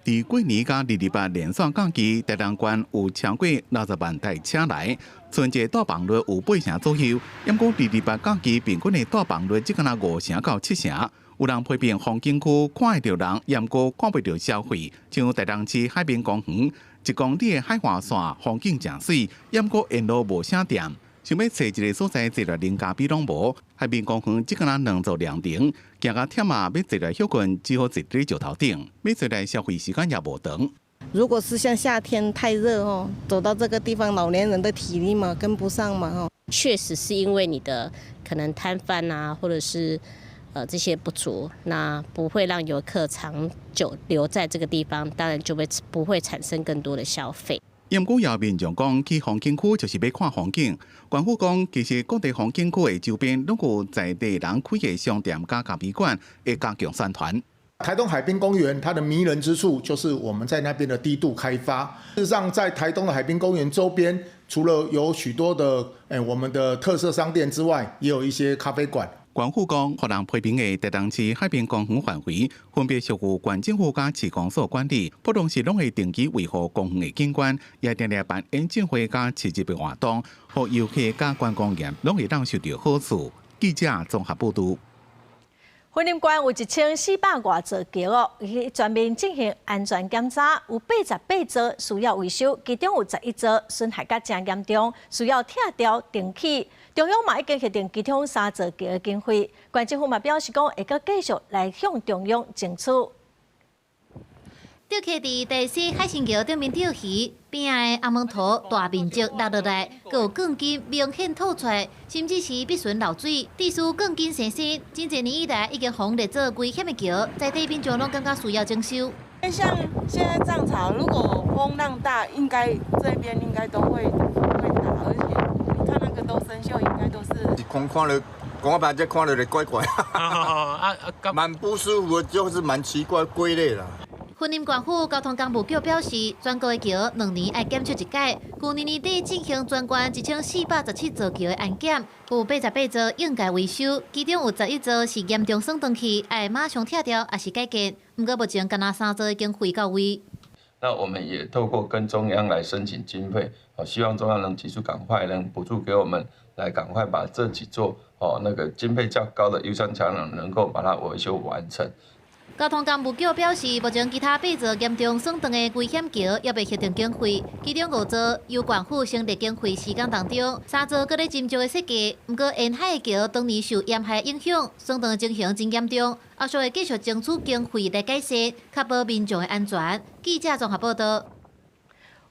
佇過年佮228連續假期，台東縣有超過60萬台車來，春節訂房率有八成左右。毋過228假期平均的訂房率只敢若5成到7成。有人批評風景區看會著人，毋過看袂著消費。像台東市海濱公園，1公里的海岸線風景誠媠，毋過沿路無啥店。想欲揣一个所在坐落啉咖啡攏無，海濱公園只敢若兩座涼亭，行甲忝啊，欲坐來歇睏，只好坐佇石頭頂，欲坐來消費時間也無長。如果是像夏天太熱哦，走到這個地方，老年人的體力嘛跟不上嘛吼。確實是因為你的可能攤販啊，或者是這些不足，那不會讓遊客長久留在這個地方，當然就會不會產生更多的消費。毋過有民眾講去風景區就是欲看風景。縣府講，其實各地風景區的周邊攏有在地人開的商店佮咖啡館，會加強宣傳。台東海濱公園它的迷人之處就是我們在那邊的低度開發。事實上，在台東的海濱公園周邊，除了有許多的我們的特色商店之外，也有一些咖啡館。縣府講，予人批評的台東市海濱公園範圍，分別屬於縣政府佮市公所管理，普通時攏會定期維護公園的景觀，也定定辦演唱會佮市集的活動，予遊客佮觀光業攏會當受著好處。記者綜合報導。雲林縣有1400外座橋哦，全面進行安全檢查，有88座需要維修，其中有11座損害甲誠嚴重，需要拆掉重起。中央嘛已經核定其中三座橋的經費，縣政府嘛表示講會閣繼續來向中央爭取。釣客佇大溪海神橋頂面釣魚，邊仔的紅毛塗大面積落落來，閣有鋼筋明顯透出來，甚至是必損漏水，致使鋼筋生鏽。真濟年以來已經予列做危險的橋，在地民眾攏感覺需要整修。像現在漲潮，如果風浪大，應該這邊應該都會打，而且你看那個都生鏽，應該都是。看看了，講白這看了就怪怪，蠻不舒服，就是蠻奇怪歸類啦。雲林縣府交通工務局表示，全國的橋2年愛檢測一擺，去年年底進行全縣1417座橋的安檢，有88座應該維修，其中有11座是嚴重損斷去，愛馬上拆掉，抑是改建。毋過目前干焦三座的經費到位。那我們也透過跟中央來申請經費，希望中央能急速趕快能補助給我們，來趕快把這幾座哦那個經費較高的優先橋梁能夠把它維修完成。交通工務局表示，目前其他八座嚴重損斷的危險橋猶未核定經費，其中五座由縣府成立經費時間當中，三座閣咧斟酌的設計。毋過沿海的橋當年受鹽害影響，損斷情形真嚴重，後續會繼續爭取經費來改善，確保民眾的安全。記者綜合報道。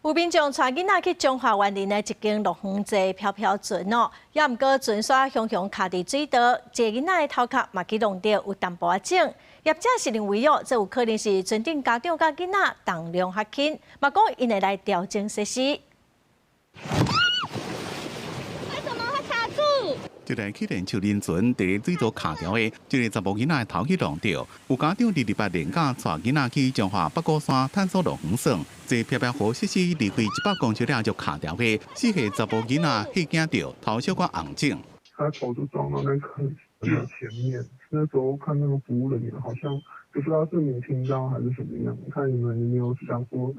有民眾帶囡仔去彰化員林的一間樂園坐飄飄船哦，也毋過船煞雄雄卡佇水道，一個囡仔的頭殼嘛去弄著有淡薄仔腫。業者是認為哦，這有可能是船頂家長佮囡仔重量較輕，嘛講𪜶會來調整設施。為什麼會卡住？這台氣墊樹林船佇水道卡牢的，這個查某囡仔的頭去弄著。有家長二二八連假帶囡仔去彰化八股山探索樂園耍，坐飄飄河設施離開100公尺了就卡牢的，四歲查埔囡仔嚇驚著，頭小可紅腫。他頭就撞到那個前面，那時候看那個服務人員好像不知道是沒聽到還是怎麼樣，看你們有沒有想說，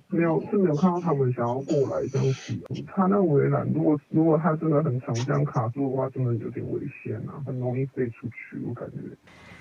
沒有是沒有看到他們想要過來這樣子。他那圍欄，如果他真的很常這樣卡住的話，真的有點危險啊，很容易飛出去，我感覺。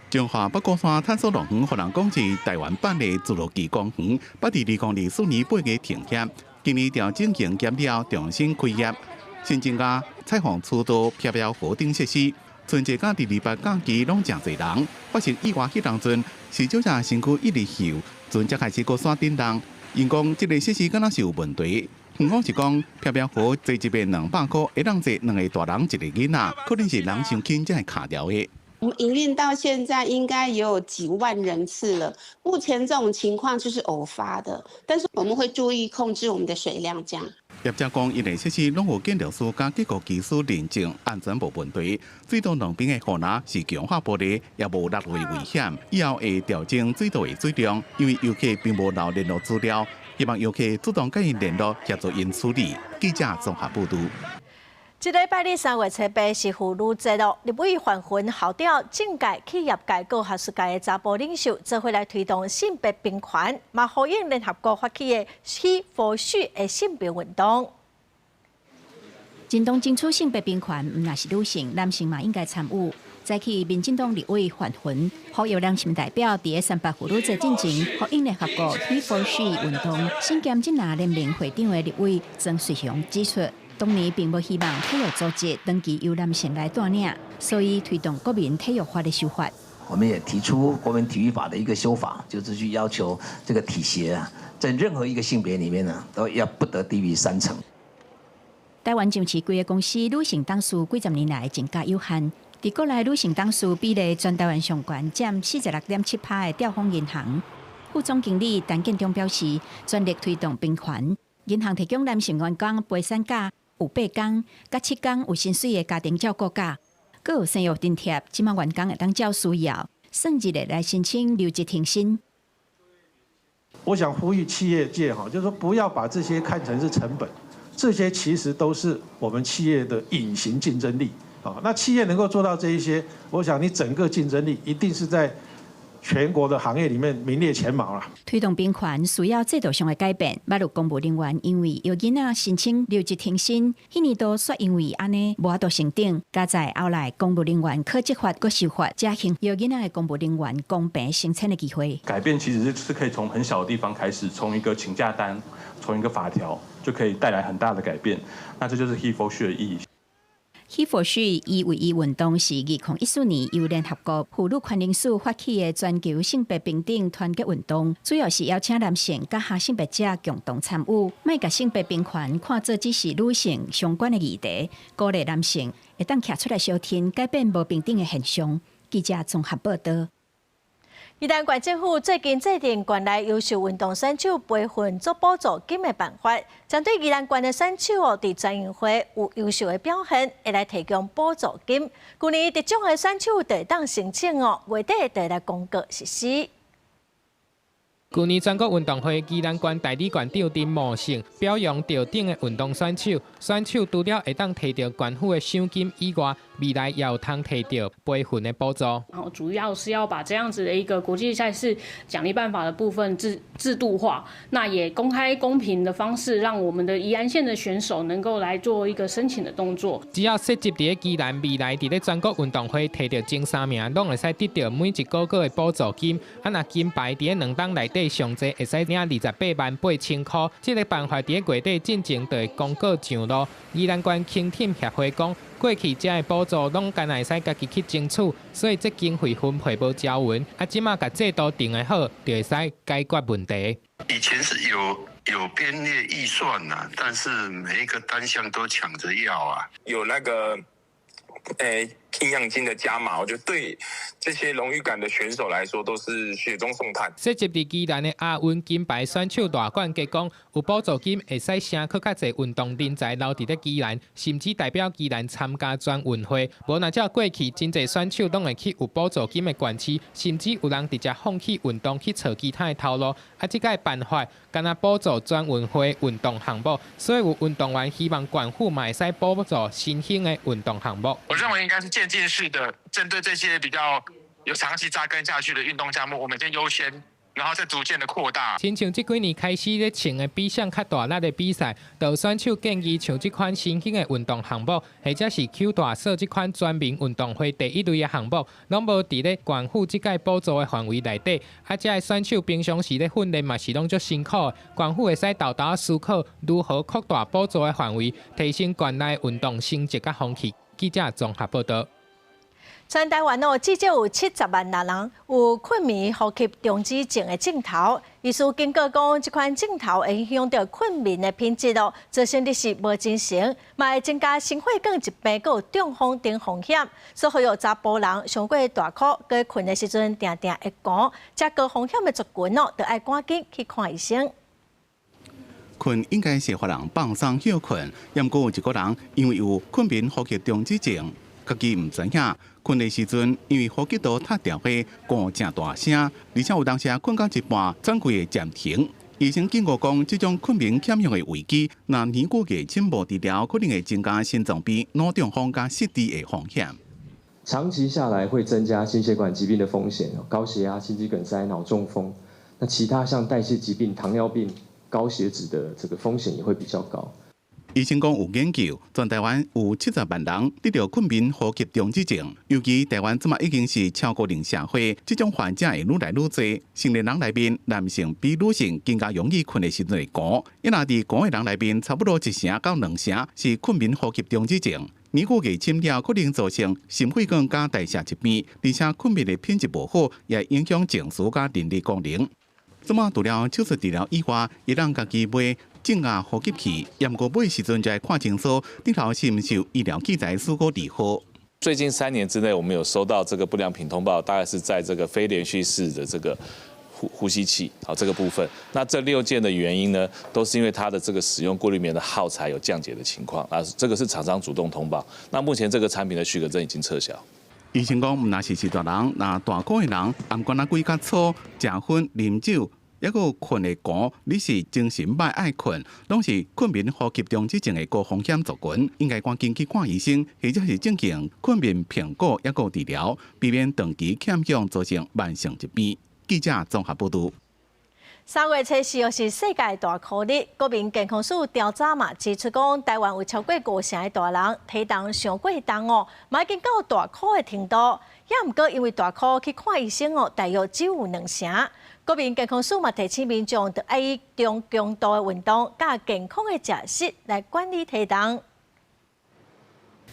彰化八股山探索樂園，予人講是台灣版的侏羅紀公園，捌佇2024年8月停業，今年調整營業了，重新開業，新增加彩虹出道飄飄河頂設施。春節佮二二八假期攏誠濟人，發生意外彼當陣，是小姐身軀一直搖，船才開始閣煞振動。𪜶講這個設施敢若是有問題。園方是講飄飄河坐一遍200箍，會當坐兩個大人一個囡仔，可能是人傷輕才會卡牢的。我們營運到現在應該也有幾萬人次了。目前這種情況就是偶發的，但是我們會注意控制我們的水量，這樣。業者講，𪜶的設施攏有建築師佮結構技師認證，安全無問題。水道兩邊的護欄是強化玻璃，也無落落危險。以後會調整水道的水量，因為遊客並無留聯絡資料，希望遊客主動佮𪜶聯絡協助𪜶處理。記者綜合報道。這禮拜日3月7日是婦女節咯，立委范雲校長、政界、企業界、閣學術界的查埔領袖，做伙來推動性別平權，嘛呼應聯合國發起的 He for She 的性別運動。真當爭取性別平權，毋但是女性，男性嘛應該參與。早起民進黨立委范雲，呼籲男性代表佇三八婦女節進前，呼應聯合國 He for She 運動。身兼支那聯盟會長的立委曾瑞雄指出，當年並無希望體育組織長期由男性來帶領，所以推動國民體育法的修法。我們也提出國民體育法的一個修法，就是去要求這個體協啊，在任何一個性別裡面呢，都要不得低於三成。台灣上市櫃的公司女性董事幾十年來增加有限，佇國內女性董事比例全台灣上懸，佔46.7%的兆豐銀行副總經理陳建中表示，全力推動平權，銀行提供男性員工陪產假有8工，佮7工有薪水的家庭照顧假，閣有生育津貼，這馬員工會當照需要，算日的來申請留職停薪。我想呼籲企業界哈，就是說不要把這些看成是成本，這些其實都是我們企業的隱形競爭力。啊，那企業能夠做到這一些，我想你整個競爭力一定是在全國的行業裡面名列前茅啦。推動平權需要制度上的改變，捌有公務人員因為搖囡仔申請留職停薪，彼年度煞因為按呢無法度升等，佳哉後來公務人員考職法閣修法，才還搖囡仔的公務人員公平升遷的機會。改變其實是可以從很小的地方開始，從一個請假單，從一個法條，就可以帶來很大的改變。那這就是 He for She 的意義。 He for She 一為伊運動是2014年由聯合國婦女權利署發起的全球性別平等團結運動，主要是邀請男性佮跨性別者共同參與，莫共性別平權看做只是女性相關的議題，鼓勵男性會當徛出來相挺，改變無平等的現象。記者綜合報道。宜蘭縣政府最近制定縣內優秀運動選手培訓做補助金的辦法，針對宜蘭縣的選手哦，佇全運會有優秀的表現，會來提供補助金。去年得獎的選手就會當申請哦，月底就會來公告實施。去年全國運動會，宜蘭縣代理縣長林茂勝表揚得獎的運動選手，選手除了會當提著縣府的賞金以外，未來也有通提著培訓的補助。然後主要是要把這樣子的一個國際賽事獎勵辦法的部分制度化，那也公開公平的方式，讓我們的宜蘭縣的選手能夠來做一個申請的動作。只要設籍佇咧宜蘭，未來佇咧全國運動會提著前三名，攏會使得著每一個月的補助金。啊，若金牌佇咧2冬內底上濟會使領28萬8千箍。這個辦法佇咧月底進前就會公告上路。宜蘭縣輕艇協會講，過去這个補助攏干焦會使家己去爭取，所以這經費分配無均勻。啊，這馬共制度定會好，就會使解決問題。以前是有編列預算呐，但是每一個單項都搶着要啊。有那個營養金的加碼，我覺得對這些榮譽感的選手來說都是雪中送炭。設籍佇宜蘭的亞運金牌選手賴冠傑講，有補助金會使吸閣較濟運動人才留佇咧宜蘭，甚至代表宜蘭參加全運會。無若照過去，真濟選手攏會去有補助金的縣市，甚至有人直接放棄運動去揣其他的頭路。啊，這個辦法干焦補助全運會運動項目，所以有運動員希望縣府嘛會使補助新興的運動項目。我認為應該是漸進式的，針對這些比較有長期扎根下去的運動項目，我們先優先，然後再逐漸的擴大。親像這幾年開始咧穿的比賽較大力的比賽，就選手建議像這款新興的運動項目，或者是抾大掃這款全民運動會第一類的項目，攏無佇咧縣府這屆補助的範圍內底。啊，這个選手平常時咧訓練嘛是攏足辛苦的，縣府會使沓沓思考如何擴大補助的範圍，提升縣內運動成績佮風氣。記者綜合報道。全台灣哦，至少有70萬人有困眠呼吸中止症的症頭。醫師警告講，這款症頭會影響著困眠的品質哦，造成日時無精神，嘛會增加心血管疾病、閣有中風等風險。所以，予查埔人傷過大箍，閣睏的時陣定定會寒，這高風險的族群哦，著愛趕緊去看醫生。睏應該是予人放鬆歇睏，毋過有一個人因為有困眠呼吸中止症，家己毋知影。睏的時陣，因為呼吸道塌掉火，寒誠大聲，而且有當時睏到一半，轉規會暫停。醫生警告講，這種困眠欠用的危機，若年久月深無治療，可能會增加心臟病、腦中風佮失智的風險。長期下來會增加心血管疾病的風險，高血壓、心肌梗塞、腦中風。那其他像代謝疾病、糖尿病、高血脂的這個風險也會比較高。醫生講有研究，全台灣有70萬人得著困眠呼吸中止症，尤其台灣這馬已經是超高齡社會，這種患者會愈來愈濟。成年人內面，男性比女性更加容易睏的時陣會寒，伊若佇寒的人內面，差不多1成到2成是困眠呼吸中止症。年久月深了，可能造成心血管佮代謝疾病，而且困眠的品質無好，也影響情緒佮認知功能。這馬除了手術治療以外，會當家己買正壓呼吸器，毋過買時陣就愛看清楚，頂頭是毋是有醫療器材許可字號。最近3年之內，我們有收到這個不良品通報，大概是在這個非連續式的這個呼吸器，好這個部分。那這6件的原因呢，都是因為它的這個使用過濾棉的耗材有降解的情況啊，這個是廠商主動通報。那目前這個產品的許可證已經撤銷。醫生講，毋但是大人，若大箍的人，頷頸仔規較粗，食薰、啉酒、抑閣睏會寒，你是精神歹愛睏，攏是睏眠呼吸中止症的高風險族群，應該趕緊去看醫生，或者是進行睏眠評估，抑閣治療，避免長期欠氧造成慢性疾病。記者綜合報導。3月初四又是世界大箍日，國民健康署調查嘛指出講，台灣有超過5成的大人體重傷過重哦，嘛已經到大箍的程度。也毋過因為大箍去看醫生哦，大約只有2成。國民健康署嘛提醒民眾，著愛以中強度的運動佮健康的食食來管理體重。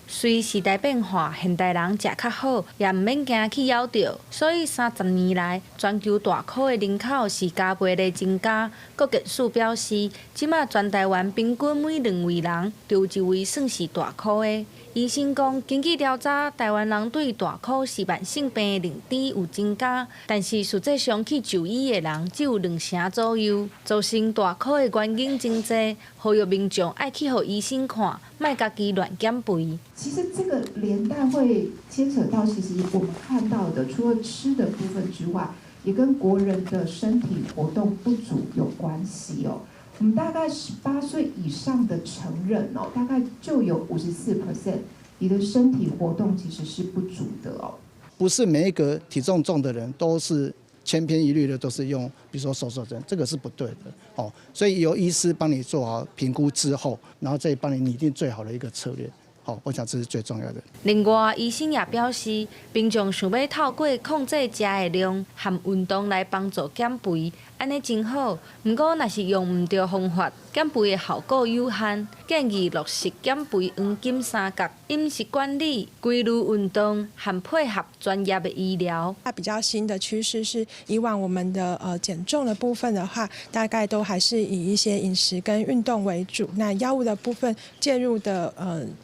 隨時代變化，現代人食較好，也毋免驚去枵著。所以30年來，全球大箍的人口是加倍咧增加。國健署表示，這馬全台灣平均每兩位人就有一位算是大箍的。醫生講，根據調查，台灣人對大箍是慢性病的認知有增加，但是實際上去就醫的人只有2成左右。造成大箍的原因真濟，呼籲民眾愛去予醫生看，莫家己亂減肥。其實這個連帶會牽扯到，其實我們看到的，除了吃的部分之外，也跟國人的身體活動不足有關係哦。我們大概18歲以上的成人哦，大概就有54%，你的身體活動其實是不足的哦。不是每一個體重重的人都是千篇一律的，都是用，比如說瘦瘦針，這個是不對的哦。所以由醫師幫你做好評估之後，然後再幫你擬定最好的一個策略。好，我想這是最重要的。另外，醫生也表示，民眾想欲透過控制食的量和運動來幫助減肥，按呢真好。毋過，若是用毋著方法，減肥的效果有限。建議落實減肥黃金三角：飲食管理、規律運動和配合專業的醫療。它比較新的趨勢是，以往我們的減重的部分的話，大概都還是以一些飲食跟運動為主，那藥物的部分介入的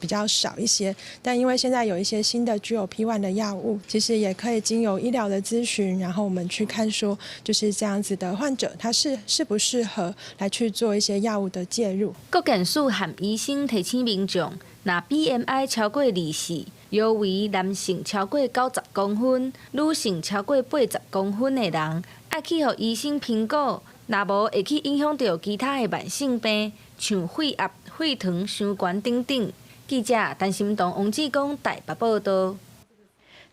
比較少一些，但因為現在有一些新的 GLP-1 的藥物，其實也可以經由醫療的諮詢，然後我們去看說，就是這樣子的患者，他是適不適合來去做一些藥物的介入。國健署和醫生提醒民眾，若 BMI 超過24，腰圍男性超過90公分，女性超過80公分的人，愛去予醫生評估，若無會去影響著其他的慢性病，像血壓、血糖傷懸等等。記者陳心彤、王志剛台北報導。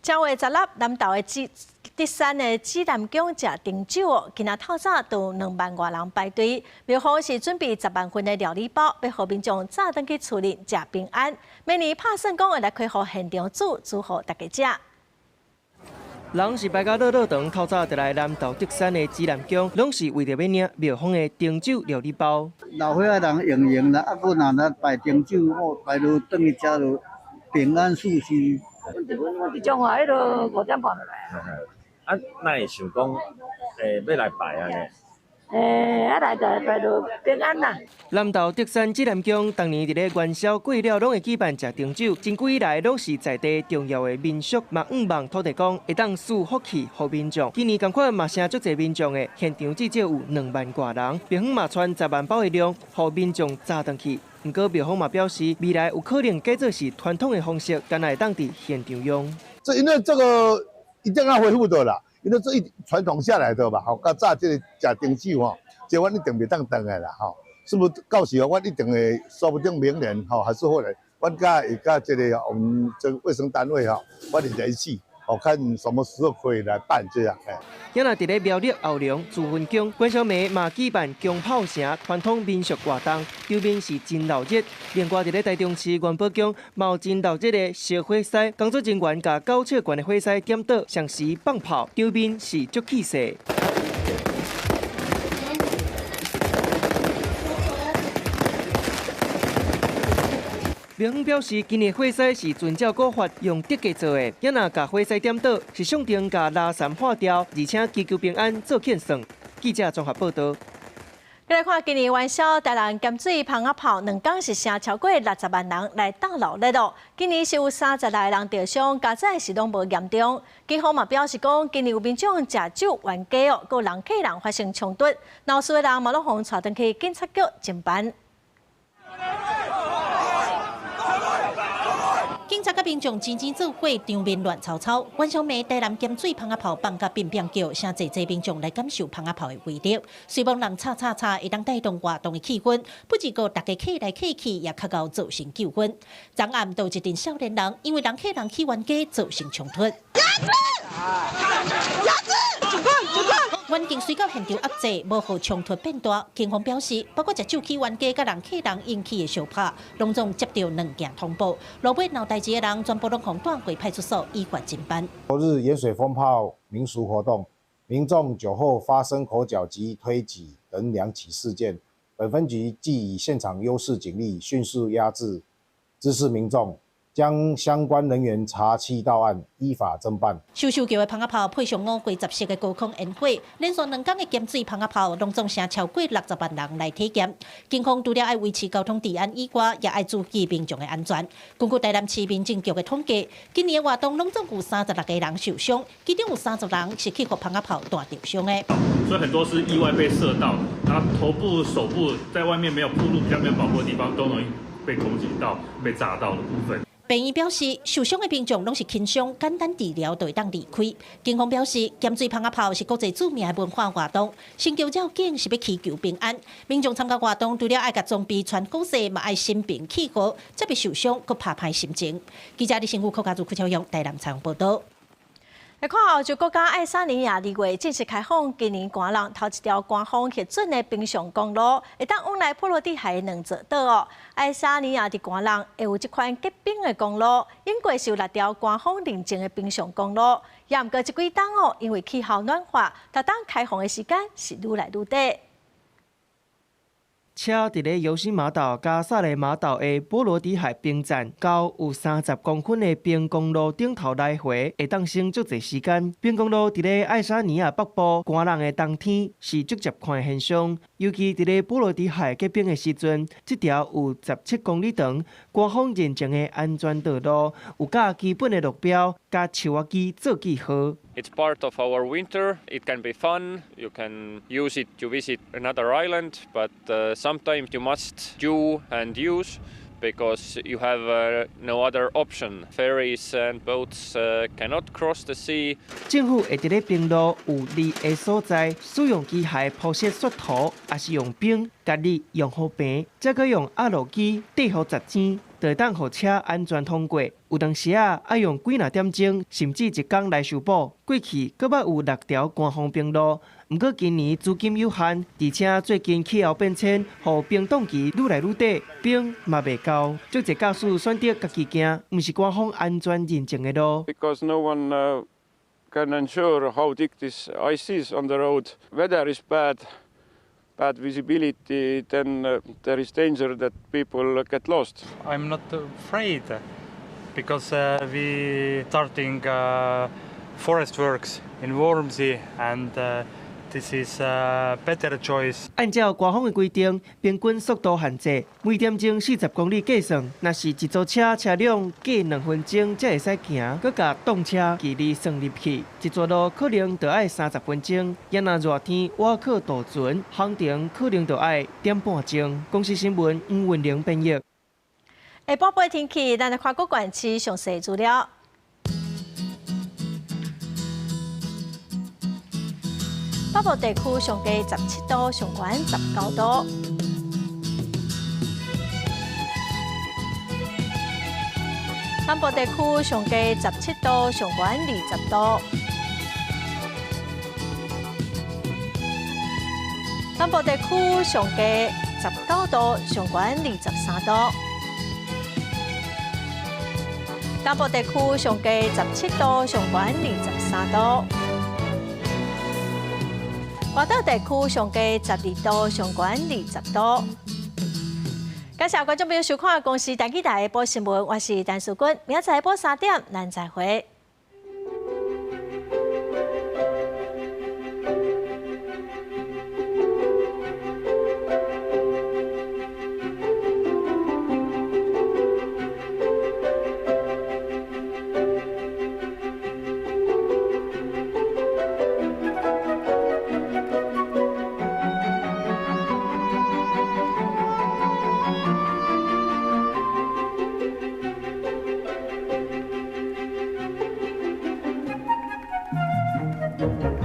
正月16，南投的德山的紫南宮食燈酒哦，今仔透早就2萬外人排隊。廟方是準備10萬份的料理包，欲予民眾早轉去厝裡食平安。明年拍算講會來開予現場煮，煮予大家食。人是排甲落落長，透早就來南投德山的紫南宮，攏是為著欲領廟方的燈酒料理包。老歲仔人用用啦，啊，閣若來拜燈酒，我拜落轉去食就平安順遂。阮佇彰化彼落5點半就來啊。啊，哪會想講，欲來拜按呢？啊來就拜落平安啦。南投德山紫南宮逐年佇咧元宵過了，攏會舉辦食燈酒，真久以來攏是在地重要的民俗，嘛向望土地公會當賜福氣予民眾。今年仝款嘛，誠足濟民眾的，現場至少有2萬外人，廟方嘛賰10萬包的量，予民眾早轉去。毋過廟方嘛表示，未來有可能改做是傳統的方式，干焦會當佇現場用。這因為這個一定要恢復的啦。因為這一傳統下來的吧，吼，較早這個食燈酒吼，這阮一定袂當斷的啦，吼。是不是到時候阮一定會，說不定明年吼還是會來，阮佮會佮這個我們這個衛生單位吼，阮會聯繫，哦，看什麼時候可以來辦這樣。嘿。今仔佇咧苗栗後龍祖墳宮，關小梅嘛舉辦宮炮城傳統民俗活動，場面是真鬧熱。另外佇咧台中市元寶宮，嘛有真鬧熱的燒火獅，工作人員共9尺懸的火獅點倒，同時放炮，場面是足氣勢。廟方表示，今年火獅是遵照古法用竹架做的，也若共火獅點倒，是象徵共垃圾化掉，而且祈求平安做獻算。記者綜合報導。來看今年元宵，台南鹹水蜂仔炮兩工是成超過60萬人來鬥鬧熱咯。今年是有36个人著傷，佳哉是攏無嚴重。警方嘛表示講，今年有民眾食酒冤家哦，閣人客人發生衝突，鬧事的人嘛攏予𤆬轉去警察局偵辦。警警察佮民眾齊齊做伙，場面亂糟糟。元宵暝，台南鹹水蜂仔炮放甲變變叫，誠濟濟民眾來感受蜂仔炮的威力。雖罔人吵吵吵，會當帶動活動的氣氛，不過大家客來客去，也較𠢕造成糾紛。昨暗就有一陣少年人，因為人客人去冤家，造成衝突。環境雖到現場壓制，無予衝突變大。警方表示，包括食酒起冤家、佮人客人引起的相拍，攏總接著兩件通報。路尾鬧代誌的人，全部攏予帶回派出所依法偵辦。昨日鹽水蜂炮民俗活動，民眾酒後發生口角及推擠等兩起事件，本分局即以現場優勢警力，迅速壓制滋事民眾。將相關人員查緝到案，依法偵辦。咻咻叫的蜂仔炮配上五光十色的高空煙火，連續兩天的鹹水蜂仔炮，攏總成超過60萬人來體驗。警方除了愛維持交通治安以外，也愛注意民眾的安全。根據台南市民政局的統計，今年的活動攏總有36個人受傷，其中有30人是去予蜂仔炮彈著傷的。所以很多是意外被射到，然後頭部、手部在外面沒有暴露、比較沒有保護的地方，都容易被攻擊到、被炸到的部分。病院表示，受傷的民眾攏是輕傷，簡單治療就會當離開。警方表示，鹹水蜂仔炮是國際著名的文化活動，成就要緊是欲祈求平安。民眾參加活動，除了愛共裝備穿好勢，嘛愛心平氣和，才袂受傷，閣拍歹心情。記者李新武、柯家祖、柯超勇台南採訪報導。來看歐洲國家愛沙尼亞2月正式開放，今年寒冷頭一條官方核准的冰上公路，會當往來波羅的海的兩座島哦。愛沙尼亞佇寒冷會有這款結冰的公路，英國是有6條官方認證的冰上公路，也毋過這幾冬哦，因為氣候暖化，逐冬開放的時間是愈來愈短。車佇咧尤西馬島佮薩雷馬島的波羅的海冰站，到有30公分的冰公路頂頭來回，會當省足濟時間。冰公路佇咧愛沙尼亞北部寒冷的冬天是足捷看的現象，尤其佇咧波羅的海結冰的時陣，這條有17公里長、官方認證的安全道路，有佮基本的路標、佮樹仔機做記號。 It's part of our winter. It can be fun. You can use it to visit another island, but sometimes you must do and use because you have no other option. Ferries and boats cannot cross the sea. 政府會佇咧冰路有利的所在，使用機械鋪設雪土，抑是用冰共你融好平，再閣用壓路機綴予實糋，就會當予車安全通過。有當時仔愛用幾若點鐘，甚至一工來修補。過去閣捌有6條官方冰路，毋過今年資金有限，而且最近氣候變遷，予冰凍期愈來愈短，冰嘛袂夠。足濟駕駛選擇家己行，毋是官方安全認證的路。 Because no one can ensure how thick this ice is on the road. Weather is bad, bad visibility, then there is danger that people get lost. I'm not afraid because we starting forest works in Vormsi and this is a better choice. 按照官方的規定，平均速度限制每點鐘40公里計算，若是一組車車輛過2分鐘才會使行，閣共擋車距離算入去，一逝路可能就愛30分鐘。也若熱天倚靠渡船，航程可能就愛點半鐘。公視新聞黃雲玲編譯。下晡晡天氣，咱來看各縣市詳細資料。北部地區上低17度，上懸19度。南部地區上低17度，上懸20度。南部地區上低19度，上懸23度。南部地區上低17度，上懸23度。外島地區上低12度，上懸20度。感謝觀眾朋友收看公視台語台的報新聞，我是陳淑君，明仔載下晡3點，咱再會。聞。